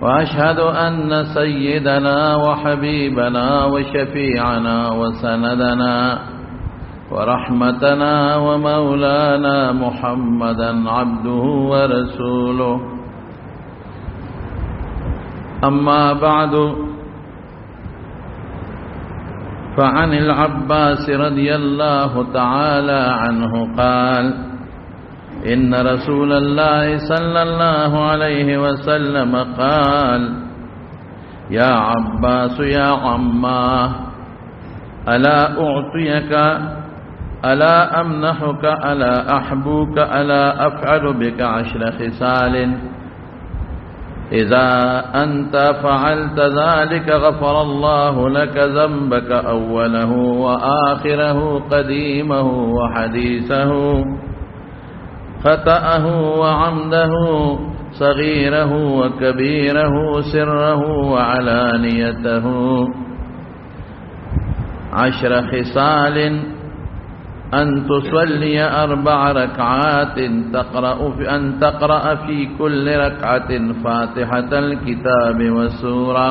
وأشهد أن سيدنا وحبيبنا وشفيعنا وسندنا ورحمتنا ومولانا محمدا عبده ورسوله. أما بعد، فعن العباس رضي الله تعالى عنه قال: إن رسول الله صلى الله عليه وسلم قال: يا عباس يا عماه، ألا أعطيك، ألا أمنحك، ألا أحبوك، ألا أفعل بك 10 خصال، إذا أنت فعلت ذلك غفر الله لك ذنبك أوله وآخره، قديمه وحديثه، خطأه وعمده، صغيره وكبيره، سره وعلانيته. 10 خصال: أن تصلي 4 ركعات، أن تقرأ في كل ركعة فاتحة الكتاب والسورة،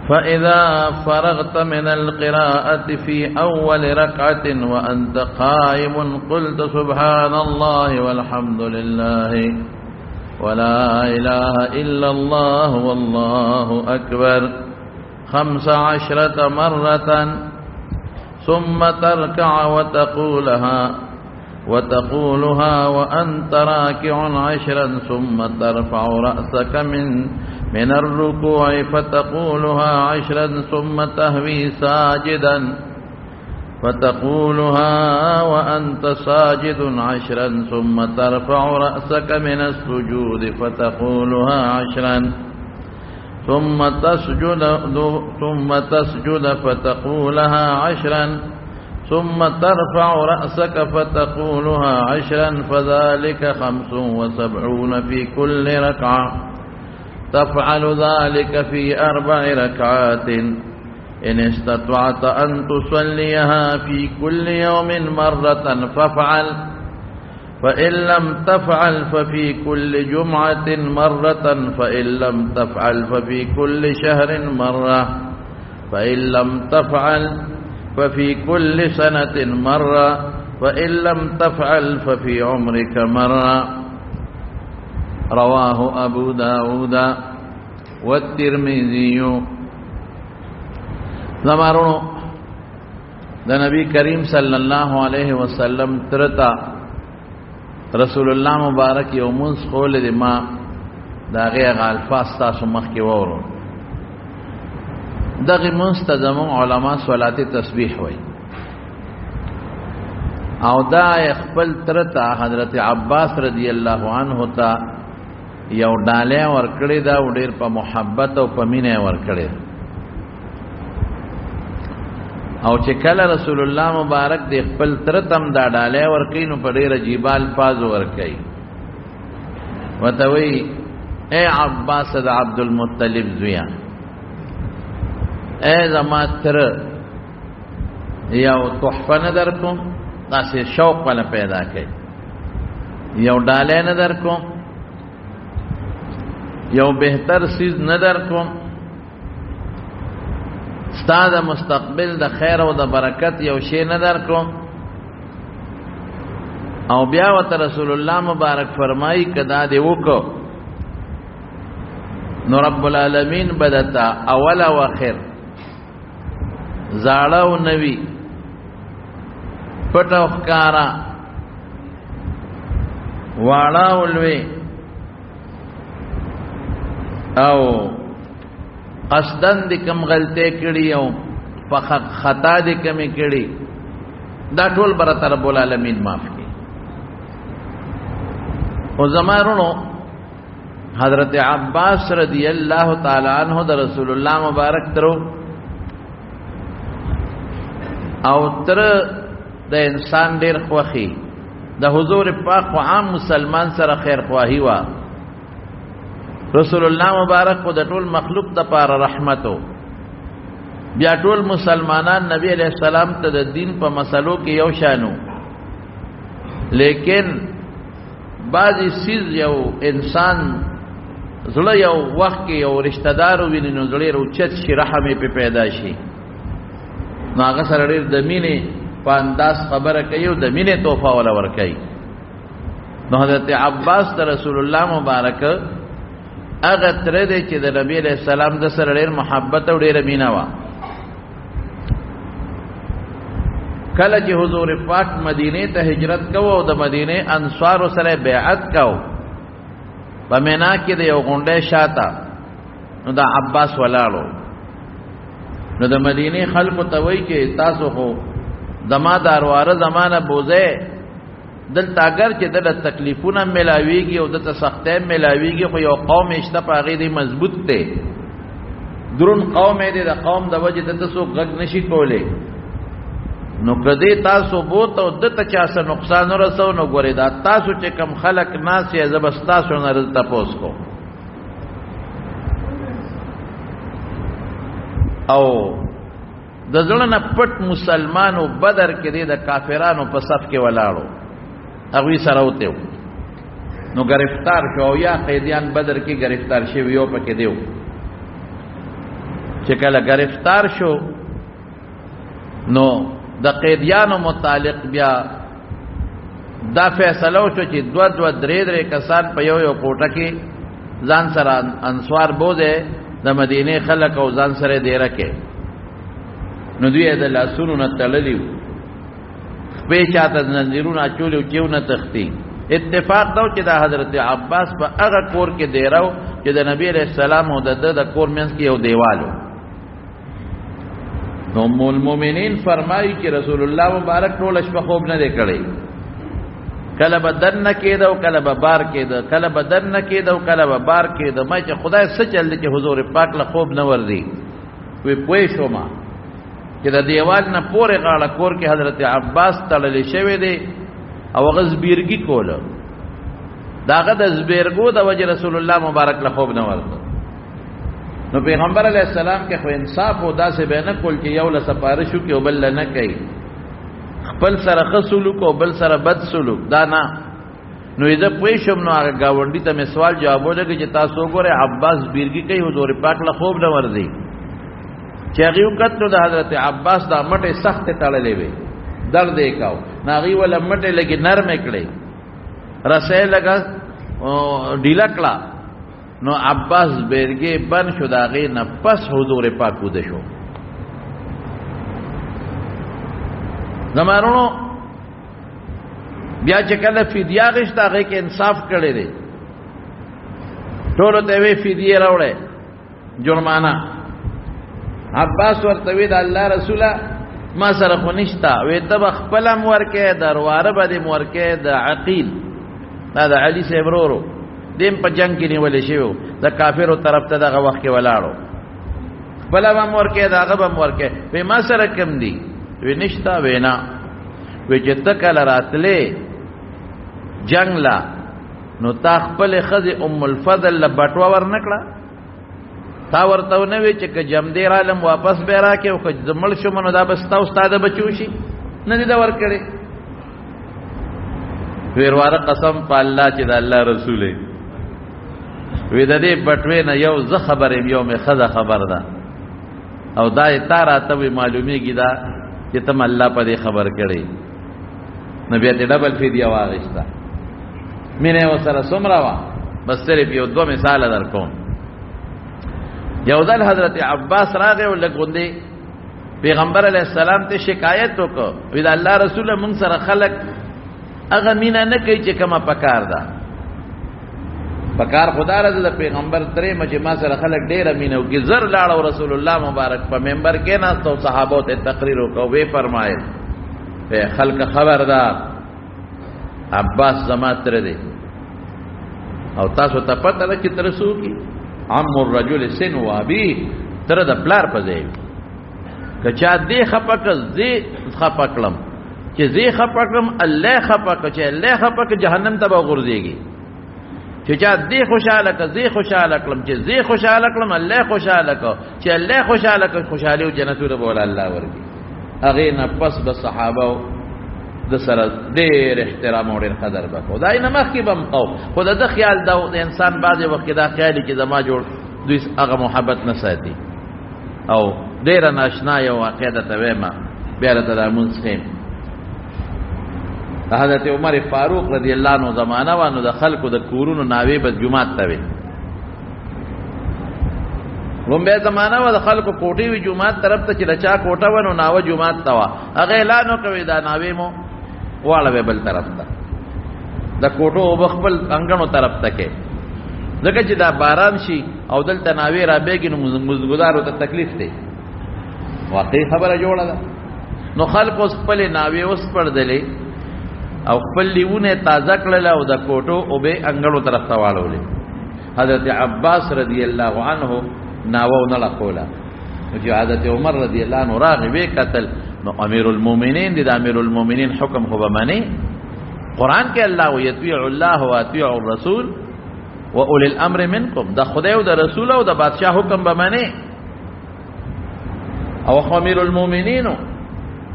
فإذا فرغت من القراءة في أول ركعة وأنت قائم قلت: سبحان الله والحمد لله ولا إله إلا الله والله أكبر 15 مرة، ثم تركع وتقولها وأنت راكع 10، ثم ترفع رأسك من الركوع فتقولها 10، ثم تهوي ساجدا فتقولها وأنت ساجد 10، ثم ترفع رأسك من السجود فتقولها 10، ثم تسجد فتقولها 10، ثم ترفع رأسك فتقولها 10، فذلك 75 في كل ركعة. تفعل ذلك في 4 ركعات. إن استطعت أن تصليها في كل يوم مرة فافعل، فإن لم تفعل ففي كل جمعة مرة، فإن لم تفعل ففي كل شهر مرة، فإن لم تفعل ففي كل سنة مرة، فإن لم تفعل ففي عمرك مرة. رواه أبو داود والترمذي. زمارونو د نبی کریم صلی الله علیه وسلم ترتا رسول الله مبارک یو منځ خول دی، ما د هغې هغه الفاظ تاسو مخکې واورو. دغې منځ ته زموږ علما صلات تسبیح وایي، او دا خپل تره ته حضرت عباس رضی الله عنه ته یو ډالۍ ورکړې ده، او ډېر په محبت او په مینه یې ورکړې ده. او چې کله رسول الله مبارک د خپل تره ته هم دا ډالۍ ورکوي، نو په ډېر عجیبه الفاظو ورکوي. ورته وایي: ای عباس د عبد المطلب زویه، ای زما تره، یو تحفه نه درکوم، داسې شوق وله پیدا کوي، یو ډالۍ نه درکوم، یو بهتر څیز نه درکوم، ستا د مستقبل د خیر او د برکت یو شی نه درکوم. او بیا ورته رسول الله مبارک فرمایي: که دا دې وکړو نو رب العالمین به درته اول او اخر، زاړه او نوي، پټ او ښکاره، واړه او لوی، او قصدن دې کوم غلطۍ کړي او په خطا دې کمې کړي، دا ټول به راته رب العالمین معاف کړي. خو زما وروڼو، حضرت عباس رضی الله تعالی عنہ د رسول الله مبارک ترو او تر د انسان ډیر خوخي، د حضور پاک او عام مسلمان سره خیر خواهی وا. رسول الله مبارک خو د ټول مخلوق د پاره رحمتو، بیا ټول مسلمانان نبی علیہ السلام ته د دین په مسلو کې یو شانو، لیکن بعضی سیز یو انسان زړه یو وخت کې یو رشتہ دار ویني نو زړه روچت شي، رحم یې پیدا شي، نو هغه سره ډېر د مینې په انداز خبره کوي او د مینې تحفه ولا ورکوي. نو حضرت عباس د رسول الله مبارک هغه تره دی چې د نبی علیہ السلام د سره ډېر محبت او ډېره مینه وه. کله چې حضور پاک مدینه ته هجرت کوو او د مدینه انصارو سره بیعت کوو، په مینا کې د یو غونډې شاته نو د عباس ولاړو. نو د مدینه خلکو ته وایي چې تاسو خو زما د ارواره زمانه بوځئ، دلته اگر چې دلته تکلیفونه ملاویږي او دلته سختۍ ملاویږي، خو یو قوم شته په هغې دی مضبوط دی، درون قوم دی، د قوم د وجې دلته څوک غږ نشي کولی. نو که دې تاسو بوته او دته چا څه نقصان ورسو، نو ګورې دا تاسو چې کم خلک ناست یې، زه به ستاسو نه تپوس کوم. او د زړه نه پټ مسلمانو بدر کې دی د کافرانو په صف کې ولاړو، هغوی سره وتی وو، نو گرفتار شو او یا قیدیان بدر کې گرفتار شوي یو پکې دی. چې کله گرفتار شو نو د قیدیانو متعلق بیا دا فیصله وشوه چې دوه دوه درې درې کسان په یو یو کوټه کې ځان سره انصار بوځي، د مدینې خلک او ځان سره دیره کې. نو دوی د لاسونو نه تړلي وو، خپې چاته زنځیرونه اچولي وو چې ونه تښتي. اتفاق دا و چې د حضرت عباس په هغه کور کې دیره و چې د نبي علیه السلام او د ده د کور منځ کې یو دیوال و. نو ام المؤمنین فرمایي چې رسول الله مبارک ټوله شپه خوب نه دی کړی، کله به دننه کېده او کله به بار کېده، کله به دننه کېده او کله به بار کېده. ما چې خدای څه چل دی چې حضور پاک له خوب نه ورځي؟ وی پوه شوم چې د دیوال نه پورې غاړه کور کې حضرت عباس تړلی شوی دی او هغه زبیرګي کوله. د هغه د زبیرګو د وجې رسول الله مبارک له خوب نه ورته. نو پیغمبر علیه السلام کې خو انصاف او داسې به نه کول چې یو له سفارش وکړي او بل له نه کوي، خپل سره ښه سلوک او بل سره بد سلوک، دا نه. نو زه پوه شوم، نو هغه ګاونډي ته مې سوال جواب ولګي چې تاسو وګورئ عباس بیرګي کوي، حضور پاک له خوب نه ورځي. چې هغې وکتل نو د حضرت عباس دا مټې سختې تړلې وې، درد یې کاوه، نو هغې وله مټې لږې نرمې کړې، رسۍ لږه ډیله کړه، نو عباس بیرګې بند شو. د هغې نه پس حضور پاک وده شو. زما وروڼو بیا چې کله فدیه غوښته هغې کې انصاف کړی دی، ټولو ته وی فدیه راوړی جرمانه. عباس ورته وی د الله رسوله ما سره خو نشته، وی ته به خپله هم ورکې، د ورواره به دې هم ورکې، د عقیل دا د علي صاحب ورور دیم په جنگ کې نیول شوی و، د کافرو طرف ته دغه وخت کې ولاړو، خپله به هم ورکې، د هغه به هم ورکې. وی ما سره کم دي؟ وی نشته. وی نه. وی چې ته کله راتلې جنگ لا نو تا خپلې ښځې ام الفضل له بټوه ورنه کړه، تا ورته ونه وی چې که جمدې رالم واپس به راکې او که زه مړ شوم نو دا به ستا او ستا د بچو شي، نه دې دا ورکړې. ویرواره قسم په الله چې د الله رسول یې. وی د دې بټوې نه یو زه خبر یم، یو مې ښځه خبر ده، او دا یې تا راته وی معلومیږي دا چې ته م الله په دې خبر کړې. نو بیا ترې ډبل فدیه واخیسته. مینه یې ورسره څومره وه؟ بس صرف یو دوه مثاله در کوم. یو ځل حضرت عباس راغی او لږ غوندې پیغمبر علیه السلام ته شکایت وکړ، وی د الله رسول مونږ سره خلک هغه مینه نه کوي چې کومه پکار ده. پکار خدا رضا د پیغمبر ترې مچ ما سره خلک ډیره مینه وکړي. زر لاړ او رسول الله مبارک په منبر کې ناست او صحابه ته تقریر وکړ، وی فرمایل خلک خبردار عباس زما تر دی او تاسو ته پته ده چې تر څو کی عم الرجل سن و ابي تر د پلار په ځای که چا دې خپه کړ زه خپه کړم، چې زه خپه کړم الله خپه کړ، چې الله خپه کړ جهنم ته به غورځېږي. چې چا دې خوشاله کړ زه خوشاله کړم، چې زه خوشاله کړم الله خوشاله کړ، چې الله خوشاله کړ خوشحالي او جنتونه به وله الله ورکړي. هغې نه پس به صحابه د سره ډېر احترام او ډېر قدر به کوو. دا یې نه مخکې به هم کوو، خو د ده خیال دا و، د انسان بعضې وخت کې دا خیال چې زما جوړ دوی هغه محبت نه ساتي. او ډېره ناشنا یو واقعه درته وایم، بیا راته دا لمونځ ښیم. د حضرت عمر فاروق رضی الله عنه زمانه وه، نو د خلکو د کورونو ناوې به جومات ته وې. لومبه زمانه وه، د خلکو کوټې وي جومات طرف ته، چې د چا کوټه وه نو ناوه جومات ته وه. هغه اعلان وکړي دا ناوې مو واړوې بل طرف ته، د کوټو اوبه خپل انګڼو طرف ته کې، ځکه چې دا باران شي او دلته ناوې رابېږي نو مزګزارو ته تکلیف دی. واقعي خبره جوړه ده. نو خلکو اوس خپلې ناوې وسپړدلې او خپل لیوونه تازه کړل او د کوټو اوبه انګړو طرف ته واړولې. حضرت عباس رضی الله عنه ناوه ونه لقوله. نو چې حضرت عمر رضی الله عنه راغی ویې کتل، نو امیر المؤمنین دی، د امیر المؤمنین حکم خو به منې. قرآن کې الله وایي یطیع الله و اطیع الرسول و اولی الامر منکم، د خدای او د رسول او د بادشاه حکم به منې. او خو امیر المؤمنین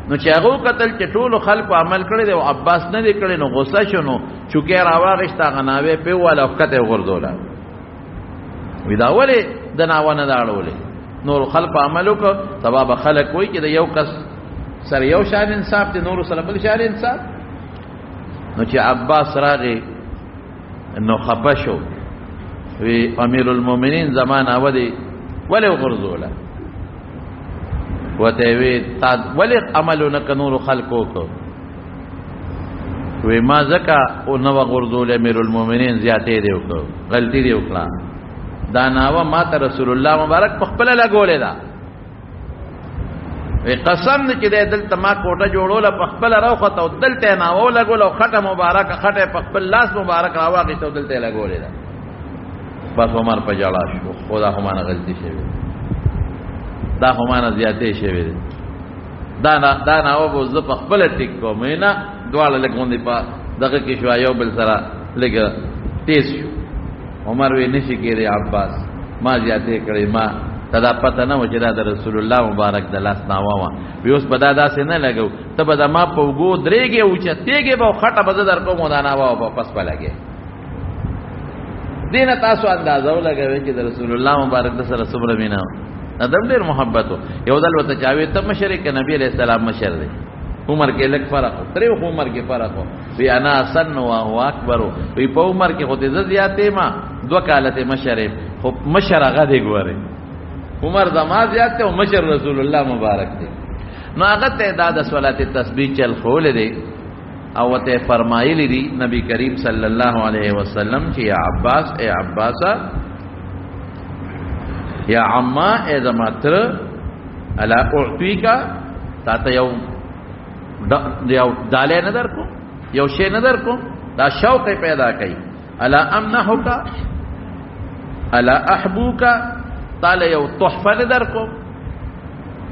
نو چې هغه وکتل چې ټولو خلکو عمل کړی دی او عباس نه دی کړی، نو غوسه شو، نو چوکۍ راواغېسته، هغه ناوې پرې وواله او ښکته یې وغورځوله. وی دا ولې د ناوه نه ده اړولې؟ نورو خلکو عمل وکړ، سبا به خلک وایي چې د یو کس سره یو شان انصاف دی، نورو سره بل شان انصاف. نو چې عباس راغی نو خفه شو، وی امیر المؤمنین زما ناوه دی ولې وغورځوله؟ ورته وی تا ولې عمل ونه کړ نورو خلکو وکړ؟ وی ما ځکه ونه وغورځولې امیر المؤمنین، زیاتې دی وکړ، غلطي دی وکړه. دا ناوه ما ته رسول الله مبارک په خپله لګولې ده. وی قسم دی چې دی دلته ما کوټه جوړوله په خپله راوخته او دلته یې ناوه ولګوله او خټه مبارکه خټه یې په خپل لاس مبارک راواخیسته او دلته یې لګولې ده. بس عمر په ژړا شو، خو دا خو ما نه غلطي شوې، دا خو ما نه زیاتې شوې ده، دا ناوه به زه په خپله ټیک کوم. نه دواړه لږ غوندې په دغه کې شو، یو بل سره لږ تیز شو. عمر وی نشي کېدی عباس، ما زیاتې کړې، ما ته دا پته نه وه چې دا د رسول الله مبارک د لاس ناوه وه. وی اوس به دا داسې نه لګو، ته به د ما په اوږو درېږې اوچتېږې به او خټه به زه در کوم او دا ناوه به پس به لګې. دې نه تاسو اندازه ولګوئ چې د رسول الله مبارک د سره څومره مینه وه، ادم ډېر محبت و. یو ځل ورته چا وی ته مشر یې که نبي علیه السلام مشر دی؟ عمر کې لږ فرق و، ترې خو عمر کې فرق و. وی انا سن و هو اکبر، وی په عمر کې خو ته زه زیات یم، دوه کاله ته مشر یم، خو مشر هغه دی ګورې، عمر زما زیات دی او مشر رسول الله مبارک دی. نو هغه ته دا د صلات تسبیح چل ښوولی دی او ورته فرمایلی دي نبی کریم صلی الله علیه وسلم چې یا عباس، ای عباس، یا عما، ای زما تره، الا اعطیک، تا ته یو ډالۍ نه درکو، یو شی نه درکو، دا شوق پیدا کوي. الا امنحک، الا احبوک، تا له یو تحفه نه درکو،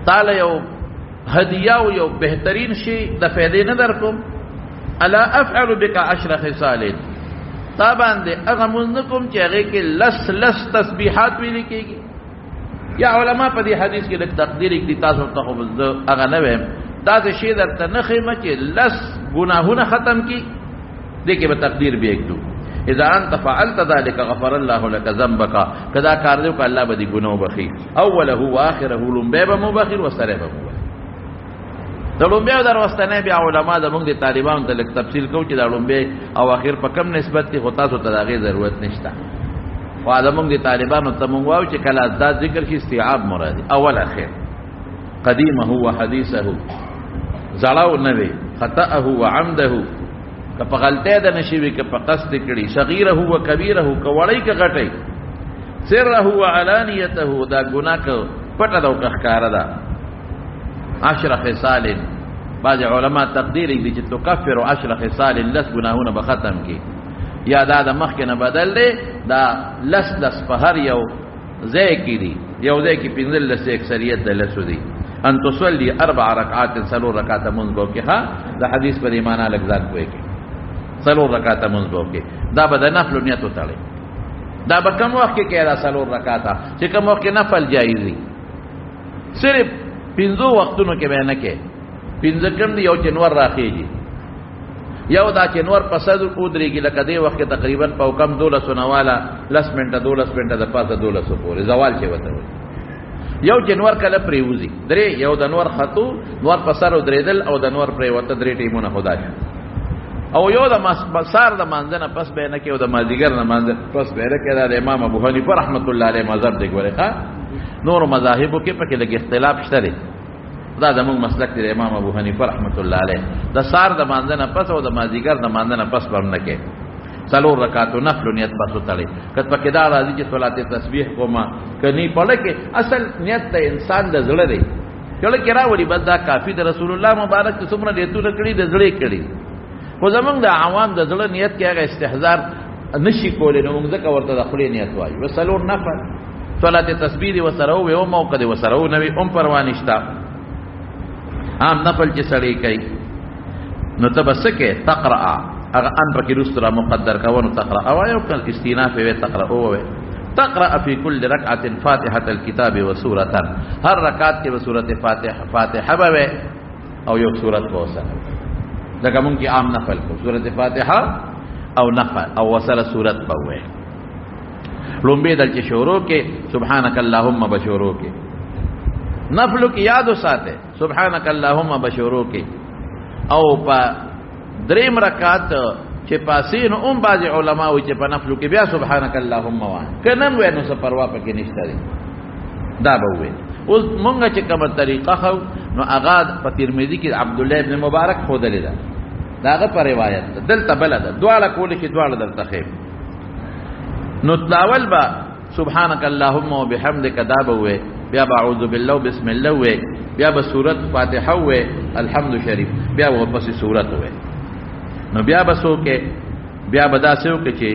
تا له یو هدیه او یو بهترین شی د فایدې نه درکوم. الا افعل بک عشر خصال، تا باندې هغه مونږ نه کوم چې هغې کې لس لس تسبیحات ویل کېږي. یا علما په دې حدیث کې لږ تقدیر کړي، تاسو ته خو زه هغه نه وایم، داسې شی درته نه ښیم چې لس ګناهونه ختم کړي، دې کې به تقدیر بیا کړو. اذا انت فعلت ذلك غفر الله لك ذنبك، کدا کار دی وکړه الله به دې ګناه وبخښي، اوله واخره، لومبی به مو بخښي وسره به مو بخښي. د لومبی او د وروستنی بیا علما د موږ د طالبانو ته لږ تفصیل کوو چې دا لومبی او اخر په کم نسبت دی، خو تاسو ته د هغې ضرورت نشته. خو د موږ د طالبانو ته موږ وایو چې کله دا ذکر شي استیعاب مراد دی، اول اخر، قدیمه و حدیثه، زړه او نوې، خطأه و عمده، که په غلطۍ د نشي وي که په قصد کړي، صغیره و کبیره، که وړی که غټی، سره و علانیته، دا ګناه که پټه ده او که ښکاره ده. عشر خصال، بعض علما تقدیر دي چې تکفر عشر خصال، لس ګناهونه به ختم کړي. یا دا د مخکې نه بدل دی، دا لس لس په هر یو ځای کې دي، یو ځای کې پنځلس اکثریت د لسو دي. ان تصلي 4 رکعات، څلور رکعاته مونځ به وکړې. ښه، د حدیث په دې معنا لږ ځان پوه کړي. څلور رکعاته مونځ به وکړې، دا به د نفلو نیت وتړې. دا به کوم وخت کې کوې؟ دا څلور رکعاته چې کوم وخت کې نفل جایز وي، صرف پنځو وختونو کې به نه کوې. پنځه کوم دي؟ یو چې نور راخېږي، یو دا چې نور په سر ودرېږي، لکه دې وخت کې تقریبا په کم دولسو نه والا لس منټه دولس منټه د پاسه دولسو پورې زوال چې ورته وایي. یو چې نور کله پرېوځي، درې، یو د نور ختو نور په سر ودرېدل او د نور پرېوته، درې ټیمونه خدا شو. او یو د سار د مانځه نه پس به نه کې او د مازدیګر نه مانځه پس به نه کې. دا د امام ابو حنیفه رحمت الله علیه مذهب دی. ګورې ښه، نورو مذاهبو کې پکې لږ اختلاف شته دی. دا زموږ مسلک دی امام ابو حنیفه رحمت الله علیه. د سار د مانځه نه پس او د مازدیګر د مانځه نه پس به هم نه کې. څلور رکعاتو نفل نیت پس وتړي. که پکې دا راځي چې صلات تسبیح کومه که نی پړه کې، اصل نیت د انسان د زړه دی. کله کې راولي بس دا کافي د رسول الله مبارک چې څومره نیتونه کړي د زړه کړي. خو زمونږ د عوام د زړه نیت کې هغه استحضار نشي کولی، نو موږ ځکه ورته د خولې نیت وایو. بس څلور نفل صلات تسبیح دې ورسره ووي، او موقع دې ورسره ونه وي هم پروا نشته. عام نفل چې سړی کوي نو ته به څه کوې؟ تقرأ، هغه ان پکې وروسته را مقدر کوه، نو تقرأ وایه، او که استیناف یې وی تقرأ ووایه. تقرأ فی کل رکعة فاتحة الكتاب وسورة، هر رکعت کې به سورة فاتحه به وی او یو سورت به ورسره وی. لکه مونږ کې عام نفل کوو سورة فاتحه او نفل او ورسره سورت به وی. لومبې دل چې شروع کې سبحانك اللهم به شروع کې، نفلو کې یاد وساته سبحانك اللهم به شروع کې. او په دریم رکعت چې پاسې نو هم بعضې علما وایي چې په نفلو کې بیا سبحانك اللهم وایه، که نه وایې نو څه پروا پکې نشته دی، دا به ووایي. اوس مونږ چې کومه طریقه ښو نو هغه په ترمذي کې عبدالله ابن مبارک ښودلې ده، د هغه په روایت ده، دلته بله ده، دواړه کولی شي دواړه درته ښیم. نو تلاول به سبحانك اللهم وبحمدك دا به ووایې، بیا به اعوذ بالله وبسم الله ووایې، بیا به سورت فاتحه ووایې الحمد شریف، بیا به ورپسې سورت ووایې. نو بیا به څه وکړې؟ بیا به داسې وکړې چې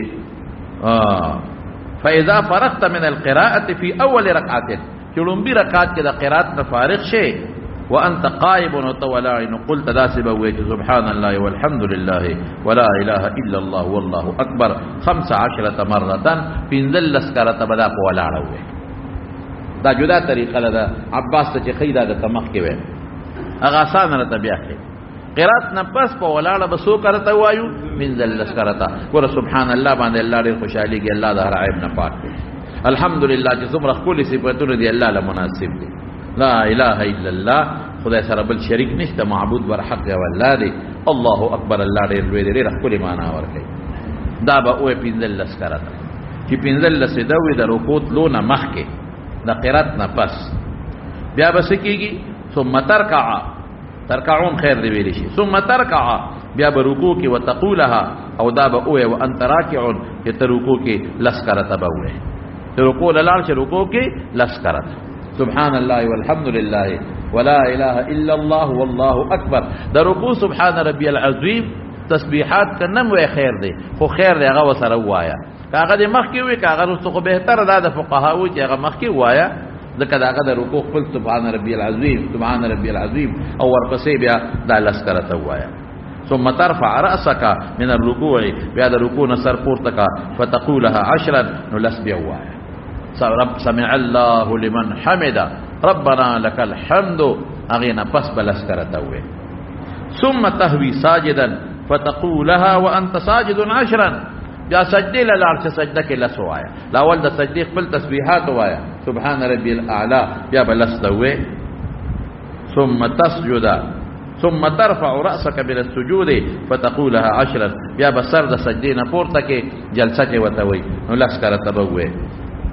فإذا فرغت من القراءة في أول ركعة، چې لومبي رکعت کې د قرات نه فارغ شې وأنت قائم وتولاع، قلت داسې به ووایې چې سبحان الله والحمد لله ولا إله إلا الله والله أكبر 15 مرة، پنځلس کرته به دا په ولاړه ووایې. دا جدا طریقه ده، عباس ته چې ښیي دا درته مخکې ویم، هغه اسانه راته بیا ښیي. قرات نه پس په ولاړه به څو کرته وایو؟ پنځلس کرته. ګوره سبحان الله باندې الله ډېر خوشحالېږي، الله د هر عیب نه پاک دی. الحمدلله چې څومره ښکلي صفتونه دي الله له مناسب دي. لا اله الا الله، خدای سره بل شریک نشته، معبود بر حق یو الله دی. الله اکبر، الله ډېر لوی دی، ډېره ښکلې معنا ورکوي. دا به ووایې پنځلس کرته، چې پنځلس یې دا وي د رکوع تلو نه مخکې د قرات نه پس. بیا به څه کېږي؟ ثم ترکع، ترکعون خیر دی ویلی شي. ثم ترکع، بیا به رکوع کې وتقولها، او دا به ووایې وانت راکع، چې ته رکوع کې لس کرته به ووایې. چې رکوع له لاړ شې رکوع کې لس کرته سبحان الله والحمد لله ولا اله الا الله والله اکبر. د رکوع سبحان ربي العظیم تسبیحات که نم وایې خیر دی، خو خیر دی هغه ورسره ووایه. که هغه دې مخکې وي که هغه وروسته خو بهتره ده، د فقهاو چې هغه مخکې ووایه، ځکه د هغه د رکوع خپل سبحان ربي العظیم سبحان ربي العظیم او ورپسې بیا دا لس کرته ووایه. ثم ترفع رأسك من الركوع، بیا د رکوع نه سر پورته کا، فتقولها عشرا، نو لس بیا ووایه. رب سمع الله لمن حمده ربنا لك الحمد، هغې نه پس به لس کرته ووایه. ثم تهوي ساجدا فتقولها وأنت ساجد عشرا، بیا سجدې له لاړ شه سجده کې لس ووایه. لاول د سجدې خپل تسبیحات ووایه سبحان ربي الأعلى، بیا به لس ته ووایې. ثم تسجد ثم ترفع رأسك من السجود فتقولها عشرا، بیا به سر د سجدې نه پورته کې جلسه کې ورته وایي، نو لس کرته به ووایې.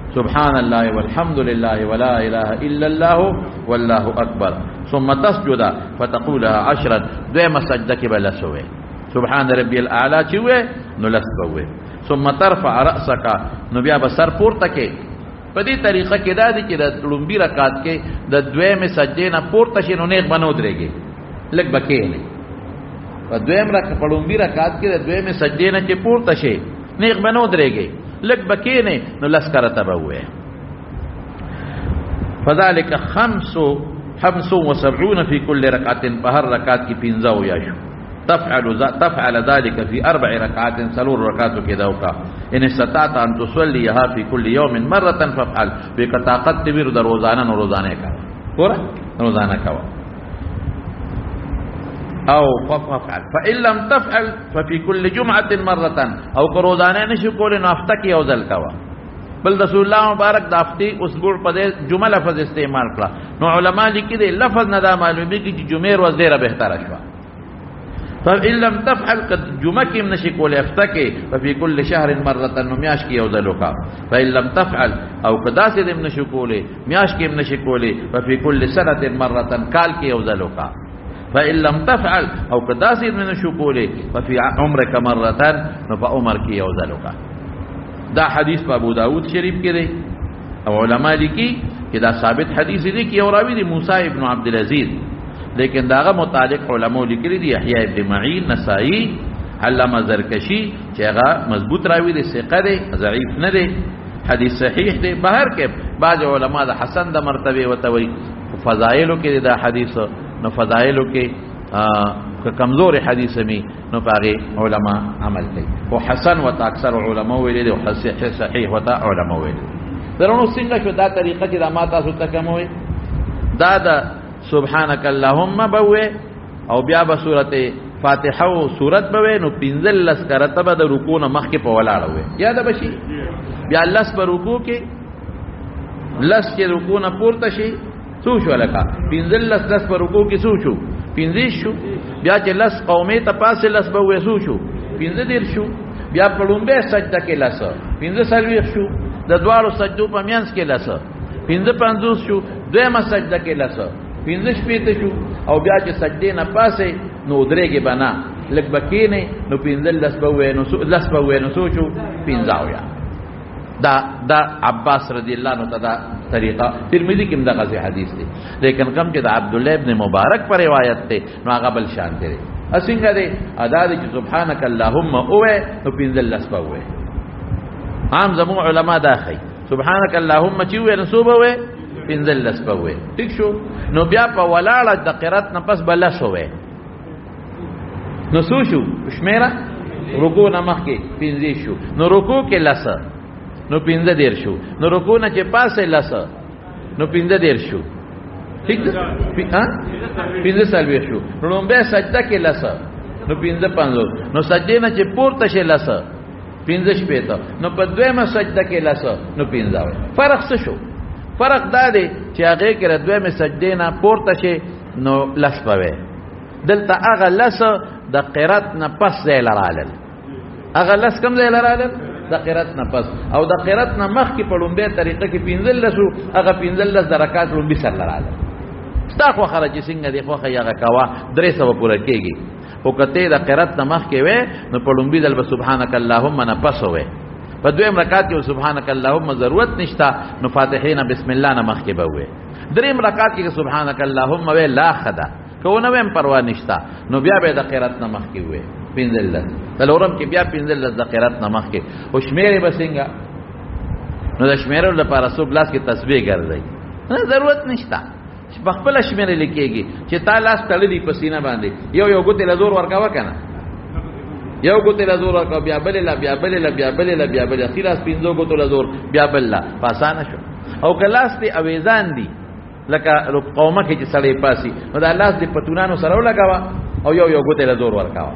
سبحان الله والحمد لله ولا إله إلا الله والله أكبر. ثم تسجد فتقولها عشرا، دویمه سجده کې به لس ووایې. سبحان ربي الأعلى چې ووایې نو لس به ووایې. ثم ترفع رأسك، نو بیا به سر پورته کې. په دې طریقه کې دا دی چې د لومبي رکعت کې د دویمې سجدې نه پورته شي نو نیغ به نه ودرېږي، لږ به کښېني. په دویم رکعت، په لومبي رکعت کې د دویمې سجدې نه چې پورته شي نیغ به نه ودرېږي، لږ به کښېني، نو لس کرته به ووایې. فذلك 75 في كل ركعة، په هر رکعت کې پنځه ویا شو. تفعل ذلك في 4 ركعات، څلور رکعاتو کې دا وکړه. إن استطعت أن تصليها في كل يوم مرة فافعل، بې که طاقت دې وي د روزانه نو روزانه یې کوه، ګوره روزانه کوه. او ففعل فإن لم تفعل ففي كل جمعة مرة، او که روزانه نشي کولی نو هفته کې یو ځل کوه. بل رسول الله مبارک د هفتې اسبوع په دې جمعه لفظ استعمال کړه، نو علما لیکي دی لفظ نه دا معلومیږي چې جمعې ورځ ډېره بهتره شوه. فإن لم تفعل قد جمعه کې هم نشي کولی هفته کې، ففي كل شهر مرة، نو میاشت کې یو ځل وکړه. فإن لم تفعل، او که داسې دې هم نشي کولی میاشت کې هم نشي کولی، ففي كل سنة مرة، کال کې یو ځل وکړه. فإن لم تفعل، او که داسې هم نشي کولی، ففي عمرك مرة، نو په عمر کې یو ځل وکړه. دا حدیث په ابو داود شریف کې دی، او علما لیکي چې دا ثابت حدیث دی کې یو راوی دی موسی ابن عبد العزیز، لیکن داغه متعلق علماء لیکلي دي یحیی ابن معین، نسائی، علامه زرکشی چې هغه مضبوط راوی دی، ثقه دی، ضعیف نه دی، حدیث صحیح دی. بهر کې بعض علما د حسن د مرتبه وته وایي، فضایلو کې دا حدیث، نو فضایلو کې که کمزور حدیث می نو پاغي علما عمل کوي، او حسن وته اکثر علما ویلي دي، او صحیح وته علما ویلي. درونو څنګه شو دا طریقه چې دا ما تاسو ته کوم وي، دا د سبحانك اللهم بوي، او بیا به سورته فاتحه او سورت بوي، نو 15 کرته به د رکوع نه مخکې په ولاړه وي، یاد به شي. بیا لس په رکوع کې، لس چې رکوع نه پورته شي څو شو لکه 15، لس په رکوع کې څو شو؟ 15 شو. بیا چې لس قومې ته پاسې لس به وې څو شو؟ 15 شو. بیا په لومبه سجده کې لس 45 شو، د دواړو سجدو په میانس کې لس 55 شو، دویمه سجده کې لس 65 شو، او بیا چې سجدې نه پاسې نو درېږي به نه، لږ به کښېنې نو 15 به وې نو لس به وې نو څو شو؟ 75. دا عباس رضی الله عنه ته دا طریقه ترمذی کې هم دغسې حدیث دی، لیکن کم چې د عبدالله ابن مبارک پر روایت دی نو هغه بل شان دی. څنګه دی؟ ادا دی چې سبحانك اللهم اوه نو 15 به وې. عام زموږ علما دا ښيي سبحانك اللهم چې وې نو څو به وې؟ 15 به وې. ټیک شو. نو بیا په ولاړه د قرات نه پس به لس وې، نو څو شو شمېره؟ رکوع نه مخکې 15 شو، نو رکوع کې لس نو 15 شو، نو رکوع نه چې پاسې لس نو 15 شو، ټیک ده؟ 45 شو. نو لومبه سجده کې لس نو 55، نو سجدې نه چې پورته شي لس 65، نو په دویمه سجده کې لس نو 5. فرق څه شو؟ فرق دا دی چې هغې کې د دویمې سجدې نه پورته شي نو لس به وی، دلته هغه لس د قرات نه پس ځای له رالل، هغه لس کوم ځای له رالل؟ د قرات نه پس. او د قرات نه مخکې په لومبۍ طریقه کې 15 وو، هغه 15 د رکعت لومبي سر له رالل. ستا خوښه ده چې څنګه دې خوښه یې هغه کوه، 300 پوره کېږي. خو که ته د قرات نه مخکې وې نو په لومبي ځل به سبحانک اللهم نه پس وې، په دویم رکعت کې سبحانک اللهم ضرورت نشته، نو فاتحې نه بسم الله نه مخکې به وې. دریم رکعت کې سبحانک اللهم وې لا خده، که ونه ویم پروا نشته، نو بیا به د قرات نه مخکې وې 15، څلورم کې بیا 15 د قرات نه مخکې. او شمېرې به څنګه؟ نو د شمېرلو لپاره څوک لاس کې تسبیح ګرځوي، نه ضرورت نشته، چې په خپله شمېرې لیکېږي. چې تا لاس تړلی په سینه باندې، یو یو ګوتې له زور ورکوه که نه، یو ګوتې له زور ورکوه، بیا بلې له، بیا بلې له، بیا بلې له، بیا بلې، اخیر لاس پنځو ګوتو له زور، بیا بل له، په اسانه شو. او که لاس دې اویزان دي لکه قومه کې چې سړی پاسي، نو دا لاس دې پتونانو سره ولګوه او یو یو ګوتې له زور ورکوه،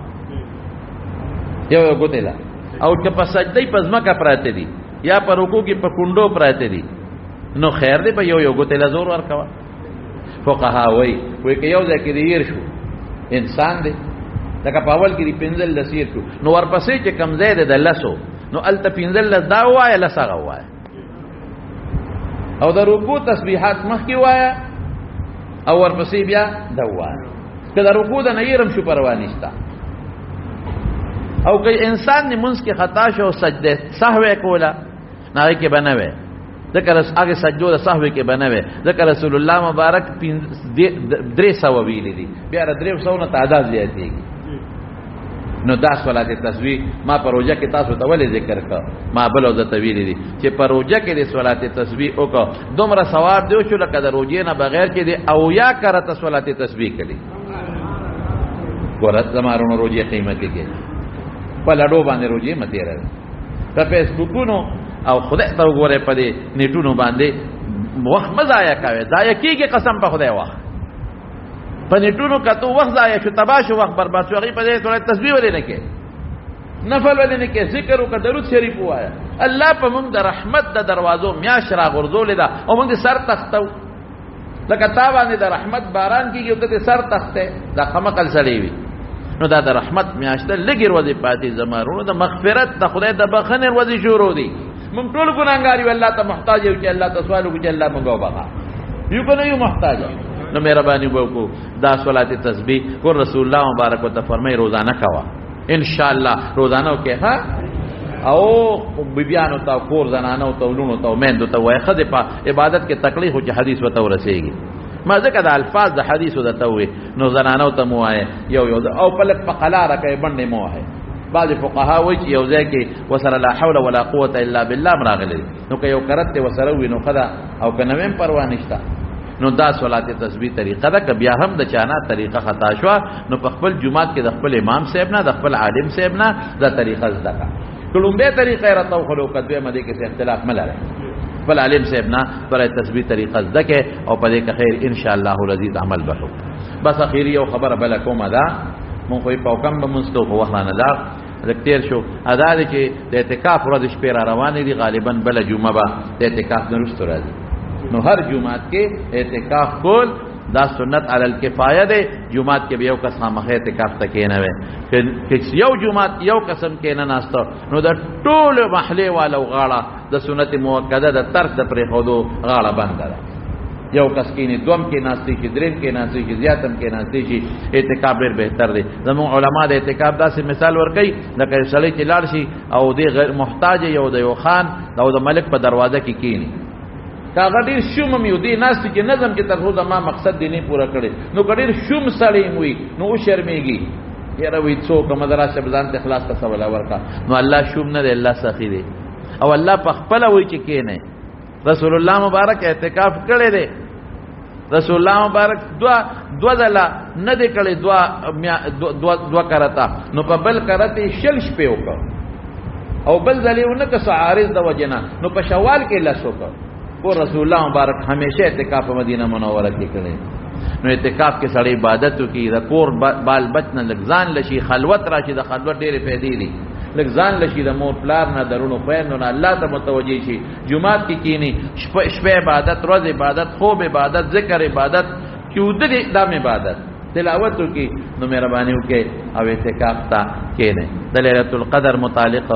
یو یو ګوتې له. او که په سجدې په ځمکه پراته دي یا په رکوع کې په کونډو پراته دي، نو خیر دی، په یو یو ګوتې له زور ورکوه. فقها وایي، وایي که یو ځای کې دې هېر شو، انسان دی، لکه په اول کې دې 15 هېر شو، نو ورپسې چې کوم ځای دی د لسو، نو هلته 15 دا ووایه، لس هغه ووایه. او د رکوع تسبیحات مخکې ووایه او ورپسې بیا دا ووایه. که د رکوع د نه هېر هم شو پروا نشته. او که انسان لمونځ کې خطا شو او سجده سهوه کوله، نو هغې کې به نه وی، ځکه هغې سجدو د سهوې کې به نه وی، ځکه رسول الله مبارک 300 ویلي دي، بیا د 300 نه تعداد زیاتېږي. نو دا صلات تسبیح ما په روژه کې تاسو ته ولې ذکر کړ؟ ما بل ورځ ته ویلي دي چې په روژه کې د صلات تسبیح وکړه، دومره ثواب دی وشو لکه د روژې نه بغیر چې دی او یا کرته صلات تسبیح کړي. ګوره زما وروڼو روژې قیمتي کې په لډو باندې روژې مه تېروئ، په فیسبوکونو او خدای ته وګورئ په دې نیټونو باندې وخت مه ضایع کوئ، ضایع کېږي قسم په خدای وخت. په نیټونو کتو وخت ضایع شو، تباه شو، وخت برباد شو. هغې په دې سره تسبیح ولې نه کې، نفل ولې نه کې، ذکر وکړه، درود شریف ووایه. الله په موږ د رحمت د دروازو میاشت راغورځولې ده او موږ سر تختو، لکه تا باندې د رحمت باران کېږي او ته دې سر تختې، دا خمقل سړی وي. نو دا د رحمت میاشت ده، لږې ورځې پاتې زما وروڼو، د مغفرت د خدای د بخښنې ورځې شروع دي. موږ ټول ګناهګار یو، الله ته محتاج یو چې الله ته سوال وکړو چې الله موږ وبخښه، یو که نه یو محتاج. نو مهرباني وکړو دا صلات تسبیح ګور رسول الله مبارک ورته فرمایي روزانه کوه، ان شاء الله روزانه وکړه. ها او بیبیانو ته، کور زنانو ته، ولونو ته، میندو ته وایي ښځې په عبادت کې تکلیف و چې حدیث ورته ورسېږي. ما ځکه د الفاظ د حدیثو درته ووایي، نو زنانو ته مو وایه یو یو او په لږ په قلاره کوي بنډې مو وایه. بعضې فقها وایي چې یو ځای کې وسره لا حول ولا قوة الا بالله هم راغلی دی، نو که یو کرت دی وسره وي نو ښه ده، او که نه وي هم پروا نشته. نو دا صلات تسبیح طریقه ده. که بیا هم د چانا طریقه خطا شوه نو په خپل جومات کې د خپل امام صاحب نه، د خپل عالم صاحب نه دا طریقه زده کړه. که لومبی طریقه یې راته وښوله او که دویمه، دې کې څه اختلاف مه لرئ. خپل عالم صاحب نه پر تسبیح طریقه زده کړئ او په دې کې خیر ان شاء الله العزیز عمل به وکړو. بس اخیری یو خبره بله کومه ده، مونږ خو یې په کم به مونځ کوو، خو وخت رانه لاړ، لږ تېر شو. ادا دی چې د اعتکاف ورځې شپې را روانې دي، غالبا بله جمعه به د اعتکاف نه وروسته راځي. نو هر جومات کې اعتکاف کول دا سنت علی الکفایه دی. جومات کې به یو کس خامخا اعتکاف ته کېنوي، که یو جومات یو قسم کېنه ناسته نو د ټولو محلې والو غاړه د سنت موکده د ترک د پرېښودو غاړه بنده ده. یو کس کینی، دوم کې ناشتي شي، دریم کې ناشتي شي، زیاتم کې ناشتي شي، اعتکاف ډېر بهتر دی. زموږ علما د اعتکاف داسې مثال ورکوي لکه یو سړی چې لاړ شي او دی غیر محتاج یو د یو خان او د ملک په دروازه کې کینی، که هغه ډېر شوم هم یو دی ناست چې نظم کې تر څو زما مقصد دی نه پوره کړي، نو که ډېر شوم سړی هم وي نو وشرمېږي، یاره وایي څوک مه راشه ځان ته خلاص ته سوله ورکړه. نو الله شوم نه دی، الله سخي دی او الله په خپله وایي چې کښېنئ. رسول الله مبارک اعتکاف کړی دی، رسول الله مبارک دوا ځله نه دی کړی، دوا کرته، نو په بل کرته یې 20 شپې وکړ او بل ځل یې ونه کړ څه عارض د وجې نه، نو په شوال کې لس وکړ. ګور رسول الله مبارک همیشه اعتکاف په مدینه منوره کې کړی. نو اعتکاف کې سړی عبادت وکړي، د کور بال بچ نه لږ ځان لشي، خلوت راشي، د خلوت ډېرې فایدې دي، لږ ځان لشي د مور پلار نه، د وروڼو خویندو نه، الله ته متوجه شي، جومات کې کینی، شپه عبادت، ورځ عبادت، خوب عبادت، ذکر عبادت، چې وده دې دا هم عبادت، تلاوت وکړي. نو مهرباني وکړئ او اعتکاف ته کښېنئ. د لیلة القدر متعلق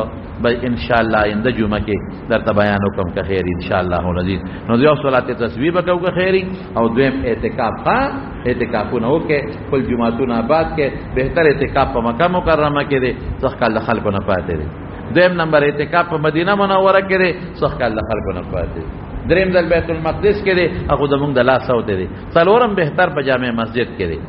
به ان شاء الله آینده جمعه کې درته بیان وکړم که خیر ان شاء الله العزیز. نو یو صلات تسبیح به کوو که خیر، او دویم اعتکاف، ښه اعتکافونه وکړئ، خپل جوماتونه آباد کړئ. بهتر اعتکاف په مکه مکرمه کې دی، سږ کال د خلکو نه پاتې دی. دویم نمبر اعتکاف په مدینه منوره کې دی، سږ کال د خلکو نه پاتې دی. دریم ځل بیت المقدس کې دی، هغه زموږ د لاس اوته دی. څلورم بهتر په جامع مسجد کې دی،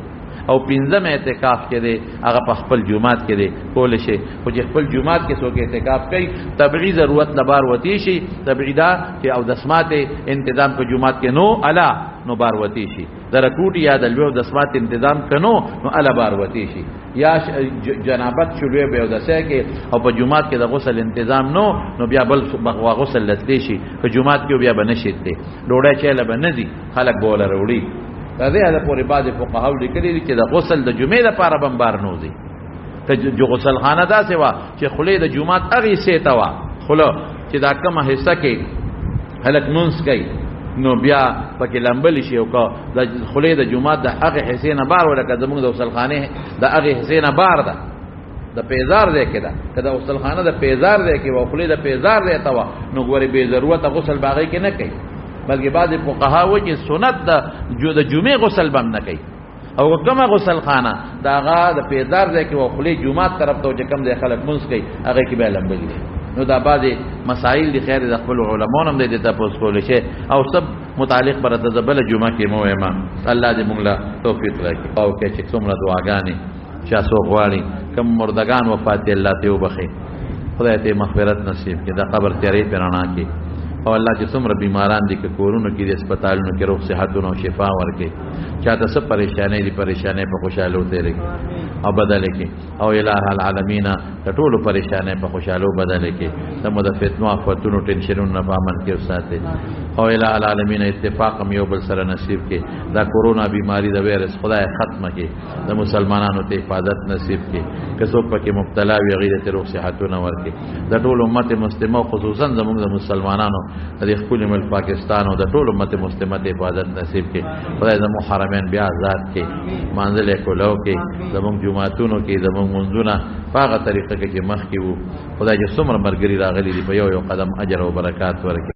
او پنځم اعتکاف کې دی، هغه په خپل جومات کې دی. کولی شي، خو چې خپل جومات کې څوک اعتکاف کوي طبعي ضرورت له بار وتی شي، طبعي دا چې او دسمات انتظام په جومات کې نو الا نو بار وتی شي، د رکوټي یا د لوی او دسمات انتظام کنو نو الا بار وتی شي، یا جنابت شلوی به اودسه کې او په جومات کې د غسل انتظام نو نو بیا بل غسل لتلی شي، په جومات کې بیا به نشي تللی، ډوډۍ چې له به نه ځي، خلک به وله راوړي. تر دې حده پورې بعضې فقهاو لیکلي دي چې د غسل د جمعې دپاره به هم بار نه وځي. که غسلخانه داسې وه چې خولې د جومات هغې حصې ته وه، خوله چې دا کومه حصه کې هلک لمونځ کوي نو بیا پکې لمبل شي، او که د خولې د جومات د هغې حصې نه بار وه، لکه زموږ د غسلخانې د هغې حصې نه بار ده، د پیزار ځای کې ده، که د غسلخانه د پیزار ځای کې وه، خولې د پیزار ځای ته وه، نو ګورې بې ضرورته غسل به هغې کې نه کوي. بلکې بعضې فقها وایي چې سنت د جمعې غسل به هم نه کوي. او کومه غسلخانه د هغه د پیزار ځای کې وه، خولې جومات طرف ته چې کوم ځای خلک لمونځ کوي هغې کې به لمبلي شي. نو دا بعضې مسایل دي، خیر د خپلو علماو نه هم دی تپوس کولی شي، او سب متعلق به راته زه بله جمعه کې مو وایم. الله دې موږ له توفیق راکړي. او که چې څومره دعاګانې چا څوک غواړي، کوم مردګان وفات دي الله ته وبخښي، خدای ته مغفرت نصیب کړي، د قبر تیارې په رڼا کړي. او الله چې څومره بیماران دي که کورونو کې دي، هسپتالونو کې، روغ صحتونه او شفا ورکړي. چاته څه پریشانۍ دي، پریشانۍ په خوشحالو تېرې کړي او بدلې کړي. او الہ العالمین د ټولو پریشانۍ په خوشحالو بدلې کړي. زموږ د فتنو، آفتونو، ټینشنونو نه په امن کې وساتي. او الہ العالمین اتفاق هم یو بل سره نصیب کې. دا کورونا بیماری د ویروس خدای ختمه کې، د مسلمانانو ته حفاظت نصیب کې، که څوک پکې مبتلا وي هغوی ته روغ صحتونه ورکړي. د ټول امت مسلمه خصوصا زموږ د مسلمانانو د خپل ملک پاکستان او د ټول امت مسلمه ته حفاظت نصیب کې. خدای زموږ حرمین بیا آزاد کې، منزل کولو کې، زموږ جوماتونو کې زموږ منځونه په هغه طریقه کې چې مخکې وو. خدای چې څومره ملګري راغلي دي په یو یو قدم اجر او برکات ورکړي.